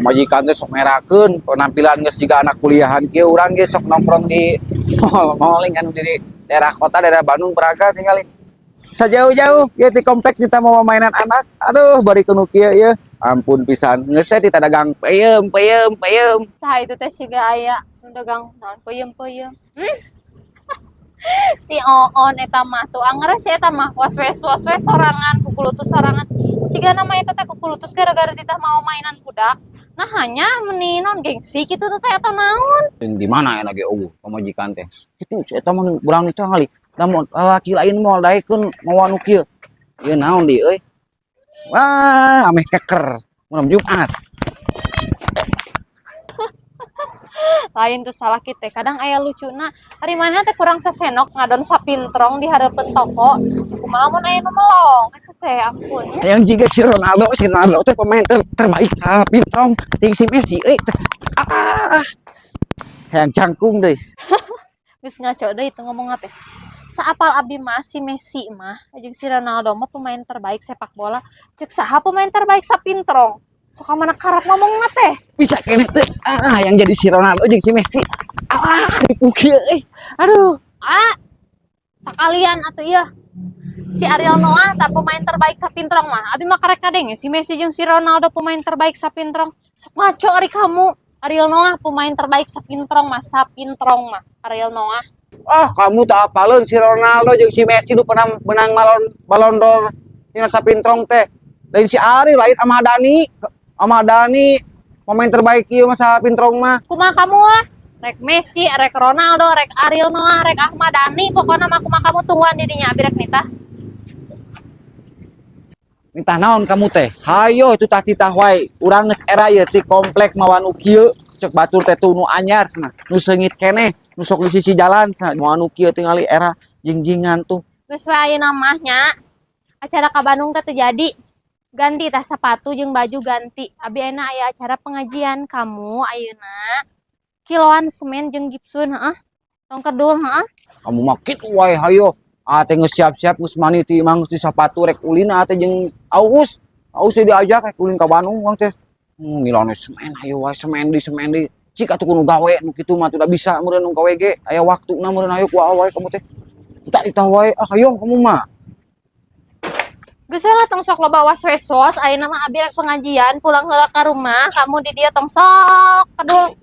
Pamajikan teh sok merakeun penampilan geus jiga anak kuliahan kieu, urang ge sok nongkrong di mall-mall kan di daerah kota, daerah Bandung, Braga tinggali. Sajauh-jauh ya di komplek kita mau mainan anak. Aduh, bari nu kieu ya. Ampun pisan. Geus teh tita dagang peuyeum peuyeum peuyeum. Saha itu teh siga aya nu dagang naon peuyeum-peuyeum? Si Oon eta mah tuh anger si eta mah was was was sorangan kukulutus sorangan. Siga nama eta teh kukulutus gara-gara titah mau mainan budak. Nah, hanya meni non gengsi gitu tuh teh atau naon? Di mana ya lagi eueuh pamajikan teh. Kitu si eta mah urang itu kali. Lamun lalaki lain moal daekeun mawa nu kieu. Ieu naon di euy? Wah, ameh keker. Malam Jumat. Lain tuh salah kita, kadang aya lucuna. Ari mana teh kurang sesenok ngadon sapintrong di hareupeun toko. Kumaha mun aya nu melong eta teh, ampun ya. Yang jiga si Ronaldo teh pemain terbaik sapintrong ting si Messi euy. Ah. Hayang cangkung deh. Geus ngaco deui itu ngomongna teh. Saapal abdi mah si Messi mah jeung si Ronaldo mah pemain terbaik sepak bola. Cek saha pemain terbaik sapintrong? Sok mana karep ngomongna teh. Bisa keneh teh. Ah, yang jadi si Ronaldo jeung si Messi. Ah, ripuh kieu euy. Aduh. Ah, sekalian atuh iya. Si Ariel Noah tak pemain terbaik sapintrong mah. Abi mah karek kadenge si Messi jeung si Ronaldo pemain terbaik sapintrong. Sok ngaco ari kamu. Ariel Noah pemain terbaik sapintrong mah, sapintrong mah Ariel Noah. Ah, kamu tak apaleun si Ronaldo jeung si Messi nu pernah menang balon Ballon d'Or tina sapintrong teh. Lain si Ari, lain Ahmad Dhani. Ahmad Dhani pemain terbaik ieu mah sapintrong mah. Kumaha kamu lah? Rek Messi, rek Ronaldo, rek Ariel Noah, rek Ahmad Dhani, pokoknya mah kumaha kamu, tungguan dirinya abi rek nitah. Minta naon kamu teh? Hayo itu tah titah wae. Urang geus era ieu ti komplek mawa nu kieu. Cek batur teh tuh nu anyar cenah. Nu seungit keneh, nu sok di sisi jalan cenah. Mawa nu kieu tingali era jingjingan tuh. Geus we ayeuna mah nya. Acara ka Bandung teh teu jadi. Ganti tah sepatu jeung baju ganti. Abi ayeuna aya acara pengajian, kamu ayeuna kiloan semen jeung gipsun heeh. Tong kedul heeh. Kamu mah kitu wae hayo. Ah teh geus siap-siap, geus mandi ti imah, geus di sapatu, rek ulin ah teh jeung Aus. Aus teh diajak rek ulin ka Bandung urang teh. Ngiloan semen hayo wae, semen di semen di. Cik atuh kudu gawe nu kitu mah tuh da bisa meureun nu gawe ge aya waktuna meureun, hayo ku wae kamu teh. Tak ditah wae ah, hayo kamu mah. Geus we lah, tong sok loba was-was, ayeuna mah abi rek pengajian, pulang heula ka rumah, kamu di dieu tong sok kedul.